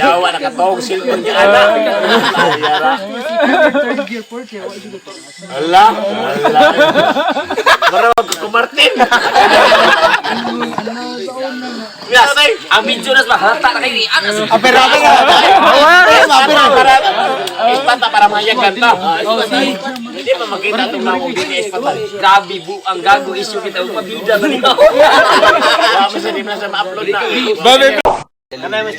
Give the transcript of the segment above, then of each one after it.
Yawa nakatawag cellphone niya anak. Ayara. Third gear, fourth gear, wa jud ko. Ala, ala. Mara ko Martin. Yes. Ang video na mahalata na kayo. Ano sa Apera, apera. Apera, Para ispata para mayag kanta. Hindi pa makita itong nawong din ispata. Grabe bu ang gago issue kita ug pabida ba niyo. Wala mo sa di na sa ma-upload na.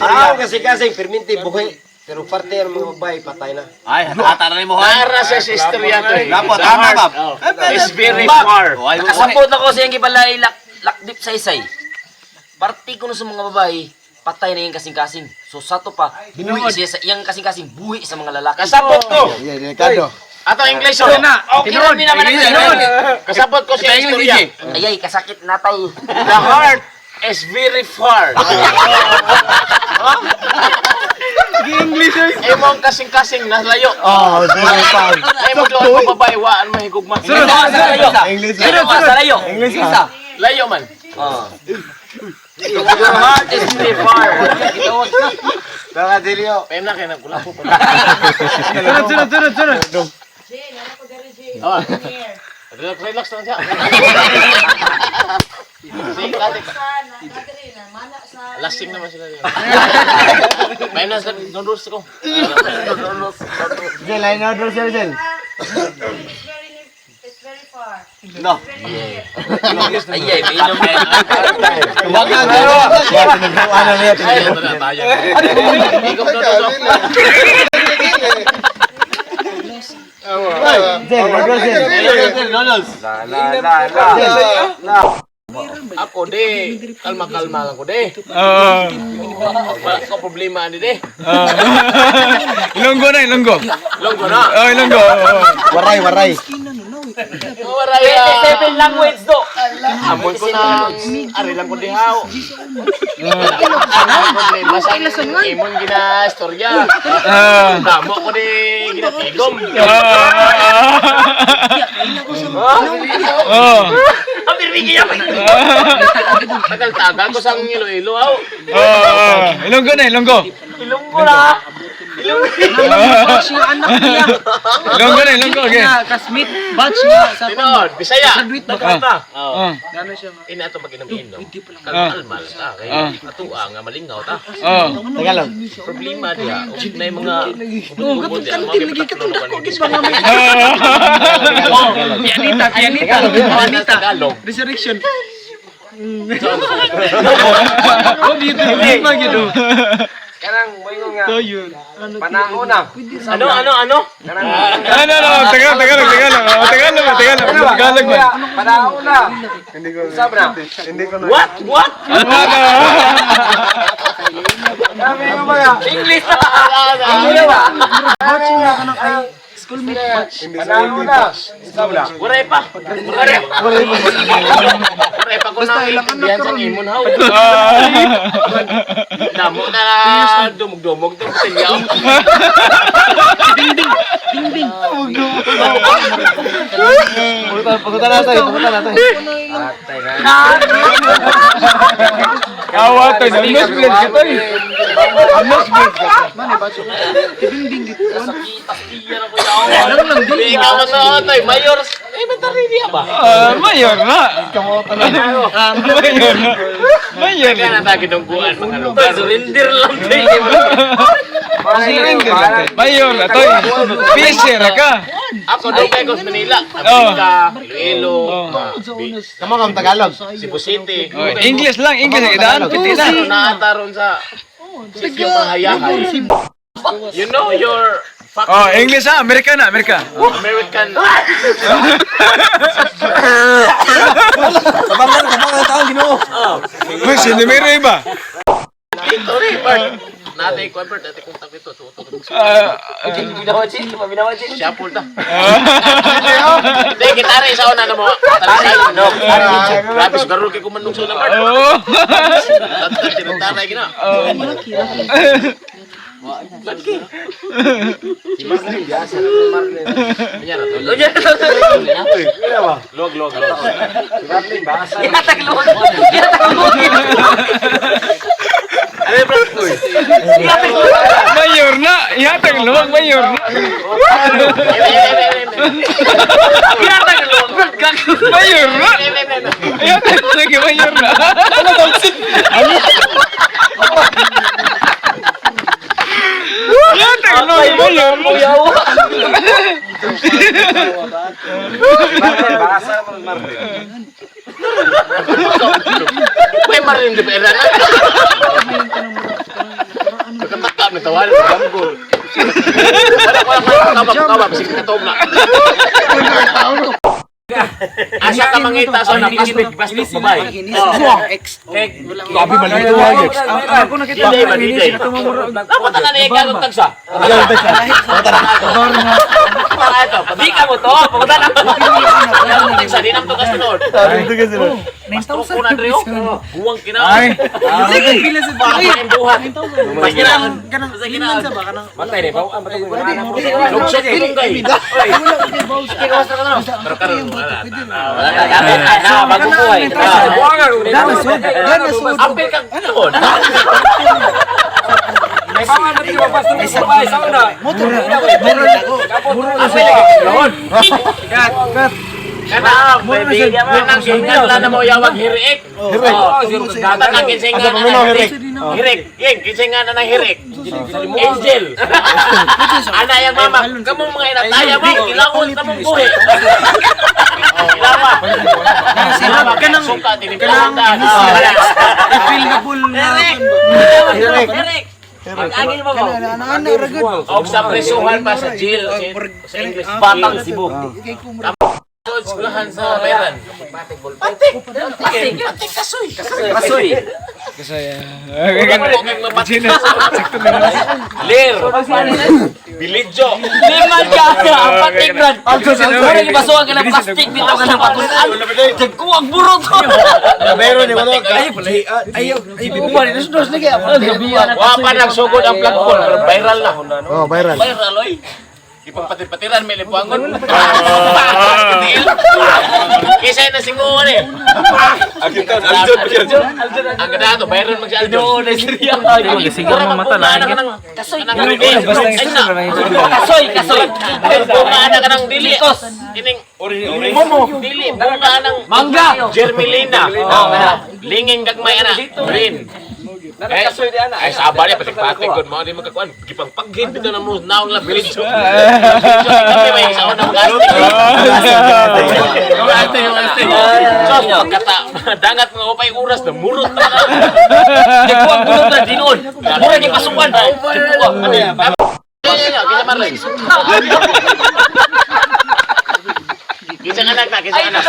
Ah, kasi kasi perminti buhi. Pero parte ang mga babae patay na. Ay, hata na mo ha. Para sa istorya to eh. Dapat, tama ba? It's very far. Nakasabot ako sa iyang gibalay lak lakdip sa isay. Parte kuno sa mga babae, patay na iyang kasing-kasing. So sa to pa, buhi siya sa iyang kasing-kasing, buhi sa mga lalaki. Kasabot ko. Yeah, delikado. Ato English oh. Okay ra mi naman ang Kasabot ko sa istorya. Ayay, kasakit natay. The heart is very far. English oy. Imong kasing-kasing nalayo. Oh, very far. Ay mo klaro babae waan mahigugma. Sunod sa layo. English. Sunod sa layo. English ah. Layo man. Your heart is very far. Baka dilio. Payam na kay nagkula ko. Sunod, sunod, sunod, sunod. Relax, relax lang siya. Sige, ate. Lasing naman sila. Payam na sila, noodles ko. Jel, ay na order sir, Jel. It's very far. No. Ayay, may inom. Wag na pero. Tinagbuan na niya. Ay, ito na tayo. Ikaw noodles. Jel, order Jel. Noodles. La la la. Ako de, kalma-kalma lang ko de. Ah. Wala ko problema ani de. Ilonggo na, Ilonggo. Longgo na. Oh, Ilonggo. Waray, waray. Waray. 27 language do. Amon ko na ari lang ko dihaw. Ang problema sa imong gina istorya. Ah. Damo ko di ginatigom. Oh. Ang pirmigi niya. Tagal-tagal ko sang Iloilo aw. Oh, Ilonggo na, Ilonggo. Ilonggo na. Ilonggo na, Ilonggo again. Kasmit batch nga sa Tinuod, Bisaya. graduate ba? Tagal-ta. Ah. Gano siya nga. Ina ato mag-inom-inom. Ah. Kalma lang ta kay atua nga malingaw ta. Oh. Tagalog. Problema diha ug na yung mga ubod-ubod diha mga gipataklo ko ni Oh, pianita, pianita. Pianita. Tagalog. Resurrection. Oh, dito. Hindi gitu. Kanang moingon nga. Tayo. Panahon na. Ano, ano, ano? Ano, ano, Tagalog, Tagalog, Tagalog. Oh, Tagalog, Tagalog, Tagalog man. Panahon na. Hindi ko. Usab na. What? What? Ano? Kami mo mga. English na. Ano ba? Batch nga kanang ay schoolmate batch. Panahon na. Usab na. Waray pa. Waray pa. Waray pa ko na intindihan sa imon haw. Damo na dumog-dumog to sa inyo. Pagutan natin, pagutan natin. Awa to, nosebleed ka to. Nosebleed ka. Mane batch. Tibing dito. Alam lang din. Hindi ka man na otoy, mayor. Eh, ba't niya ba? Ah, mayor na. Mayor na. Mayor Kaya na. na tayo ginungguan mga lugar. Surrender lang tayo. Mayor na to. Fisher ka. Ako doon kayo sa Manila. Amerika, Iloilo, Kamo kam Tagalog. Cebu City. Oh, English lang, English. Idaan, piti na. Ano na ata ron sa sitio Mahayahay. You know your fucking Oh, English ah, Amerika na, Amerika. American Kabangan, kabangan taon Ginoo. Uy, sinimiro iba. Ito rin, Bert. Nate, ko, Bert, nate kong ito. Tutok. Ah, Siya po ta. Hindi, kita rin sa una na mo. No, grabe, sugarol kay kumanong sa una, Bert. Oh. Tatay, tinataray gina. Si Marlene, biasa na si Marlene. Kanya na to. Log, log, log. Si Marlene, basa. Ginatagluhod. Ginatagluhod. Ano yung Bert? Mayor na. Ihatag luwag mayor na. Mayor na. Ihatag lagi mayor na. Ano tawag? Ihatag luwag mayor na. Bahasa man Martin. May marin di pera na. Nakatakam na tawal, gamgol. Wala wala wala kaba kaba bisig katob na. Asa ka mangita sa na plastic bastos babae. Grabe malito wa ex. Ako nakita Diday ba diday? Dapat na ni ikaw tagsa. Para ito, Di ka mo to, pamunta na. Tagsa di nam to kasunod. 9,000. Ko na Andreo. Guwang kina. Ay. Sige, pila sa Ay, buhat. Kanang kanang liman sa ba kanang Matay rin, bawaan patay ko. Lugsot ko kay. Pero karon wala. Na, bago buhay. Apil kang noon. Kana, kanang gingan lang na mo yawag hirik. Dapat ang kinsingan na ng hirik. Hirik. Yeng, kinsingan na ng hirik. Angel. Ana yang mama, kamong mga inataya mo, ilawon ta mong buhi. Ilawa. Ilawa kanang suka tinipon. refillable na. Eric! Ang mo ba? Og sa presuhan pa sa jail sa English. Batang Cebu. So, eskwelahan sa Bayran. Patik. Patik. Patik kasoy. Kasoy. Lir. Bilidjo. Lima ka! Ang patik, Brad! Mura gibasuhan ka ng plastic bitaw ka ng patusan. Jagkuwag burot! Meron ni wala ka. Ay, ay, bibuan. Dos lagi ako. Wa pa nagsugod ang platform pero viral na. Oh, viral. Viral oy. Ipagpatid-patiran may lipuangon. Kaysa na singuon eh. Ang ganda to, viral mag si Aljon. Siguro mata lang. Kasoy! Kasoy, Kasoy! Kasoy! Bunga na ka ng dili. Kining Momo. Dili, bunga ng Mangga! Jermelina. Linging gagmay ana. Green. Eh, ay sa abali patik-patik gud mo di magkakuan gipang paghid bitaw na mo naong la village. Kami may isa na mag-astig. Mag-astig, mag-astig. Sos pagkata dangat nga upay oras na murot na. Jagkuwag burot na dinon! Mura gipasukan! Jagkuwag! Kinsa Marlene? Kinsa anak na, kinsa anak.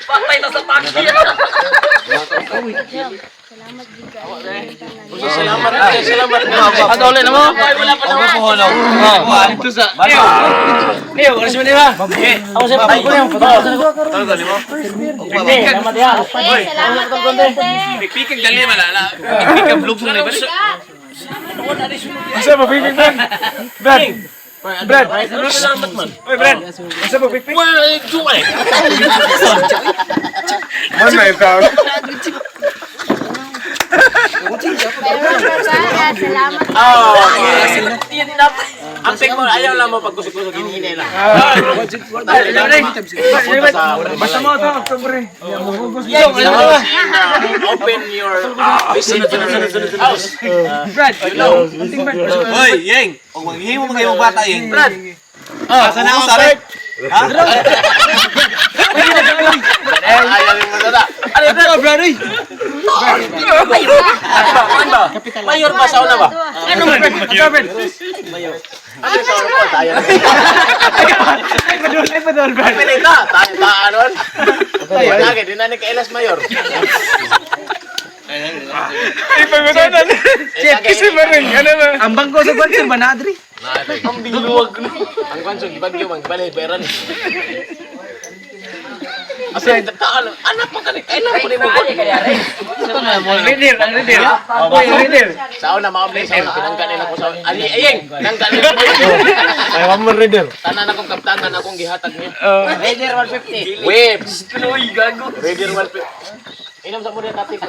Patay na sa taxi! Salamat, salamat. Ano ulit na mo? Wala pa naman. Ito sa Leo. Leo, oras mo ba? Ako sa Eh, salamat kayo, te. Pikang dali malala. Pikang vlog sa level. Asa ba pipik Brad? Brad. Brad. Salamat man. Oy Brad. Asa ba pipik? Wala juwa eh. Man may tao. Meron pa ba? Salamat. Oh, okay. Ang tingin mo, ayaw lang mo pagkusog-kusog, hinihinay lang. Basta mo ito, Oktobre. Open your visit your house. Brad. Hoy, Yeng. Og manghimo mga imong bata, Yeng. Brad. Ah, sana ako sare. Ha? Ayaw yung mga Ano Brad, oy? Mayor ba sa una ba? Ano Brad? Ano Brad? Ano sa una ba? Tayo. Ay, padol, ay padol, Brad. Pilita, tayo taanon. Lagi, di na ni kailas mayor. Ay, pagkatanan. Kasi maring, ano ba? Ang bangko sa kwanso ba na, Adri? Ang biluwag no. Ang kwanso, gibagyo, ang gibalay, bayaran. Asa taan, anak pa kani, kailan ko ni mo. Reader, ang reader. Oy, reader. Sa una mga bless, sa una pinangga nila ko sa Ali ayeng, nangga nila ko. Ay, mo reader. Tanan akong kaptanan akong gihatag niya. Reader 150. Waves. Tuloy gago. Raider 150. Inom sa muna kape.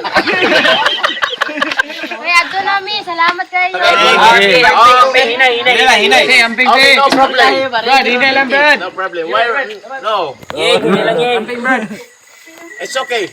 Uy, adto nami. Salamat kayo. Okay, okay, hinay, hinay. Hinay, hinay. Hey, amping Okay, te. no problem. Brad, hinay lang, Brad. No problem. Why? No. Yeng, hinay lang, Yeng. It's okay.